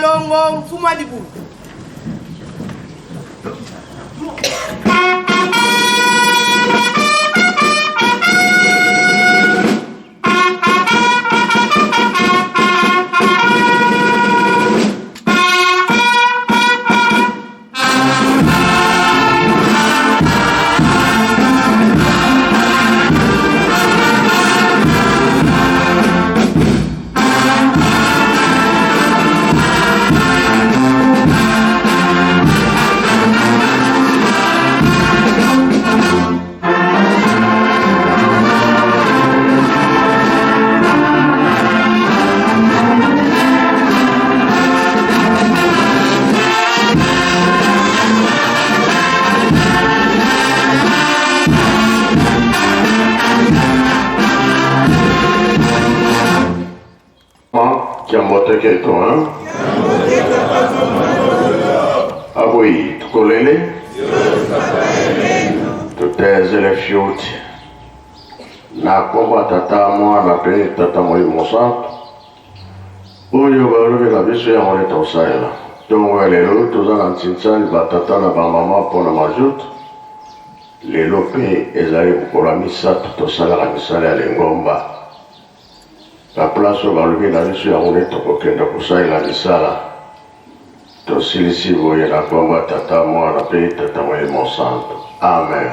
Kilongo mfumu wa libulu. Kiambote keto, hein? Aboyi, tukolele? Tutezele fioti. Na kombo ya Tata, Mwana mpe Tata Molimo Mosantu. Oyo balobi na biso yango nde tosalela. Ntongo ya lelo toza na ntsinsani batata na bamama mpo na majutu. Lelo mpe ezali mokolo ya misato tosalaka misala ya lingomba. Ba place oyo balobi na biso yango nde tokokende kosalela misala. Tosilisi boye na kombo ya Tata, Mwana mpe Tata Molimo Santu. Amen.